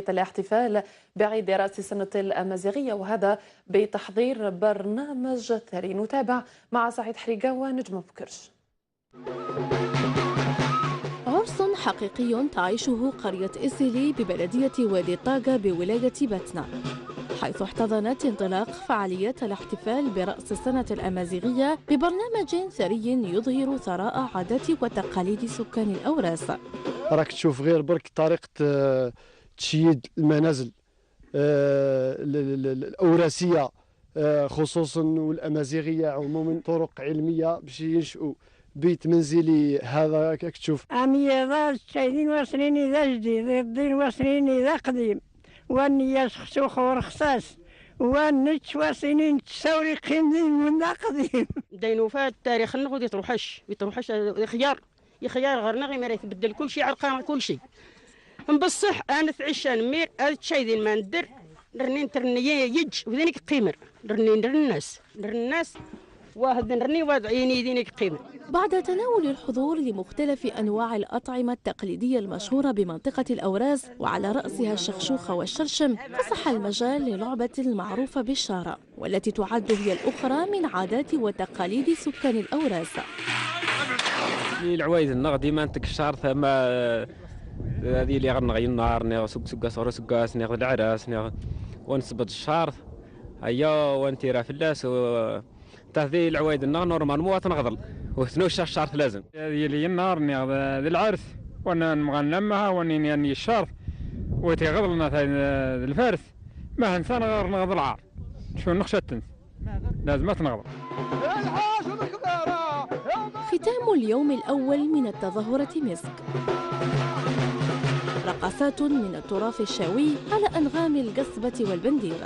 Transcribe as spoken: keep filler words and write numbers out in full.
الاحتفال بعيد رأس السنة الأمازيغية، وهذا بتحضير برنامج ثري. نتابع مع سعيد حريقة ونجمة بكرش. عرس حقيقي تعيشه قرية إسيلي ببلدية وادي الطاقة بولاية باتنة، حيث احتضنت انطلاق فعاليات الاحتفال برأس السنة الأمازيغية ببرنامج ثري يظهر ثراء عادات وتقاليد سكان الأوراس. راك تشوف غير برك طريقة، آه، تشييد المنازل، آه، ال-، ال-، ال-، الأوراسية، آه، خصوصًا والأمازيغية عمومًا، طرق علمية باش ينشئوا بيت منزلي. هذا راك تشوف. أميضات شايدين واسنين إذا جديد، الدين واسنين إذا قديم، واني يسخسوخ ورخصاص، وانتش واسنين تساوري قيم دين من ذا قديم. دينو فات التاريخ النغو دي تروحش، دي تروحش، دي خيار، دي خيار غرنا غير ما يتبدل كل شيء، عرقان كل شيء. بصح أنا تعيش نمير، هذا الشيء ذي ما ندر، رنين ترني يج، وذينك قيمر، رنين رناس، رناس، واحد رني وضعيني ذينك قيمر. بعد تناول الحضور لمختلف أنواع الأطعمة التقليدية المشهورة بمنطقة الأوراس، وعلى رأسها الشخشوخة والشرشم، فسح المجال للعبة المعروفة بالشارة، والتي تعد هي الأخرى من عادات وتقاليد سكان الأوراس. العوايد النغ ديما نتك الشهر ثما، هذه اللي غنغي النهار نغ سوق سوق صغرو سوق نغ العراس نغ ونسبت الشهر. هيا وانت راه فلاس و تهذي العوايد النغ نورمالمون وتنغضل وتنوش الشهر لازم. هذه اللي النهار نغ ذي العرس وانا نمغى نلمها واني يعني الشهر وتغضلنا الفارس. ما هنسان غير نغض العار. شو نخشتن؟ لازم تنغض. ختام اليوم الأول من التظاهرة مسك. رقصات من التراث الشاوي على أنغام القصبة والبندير.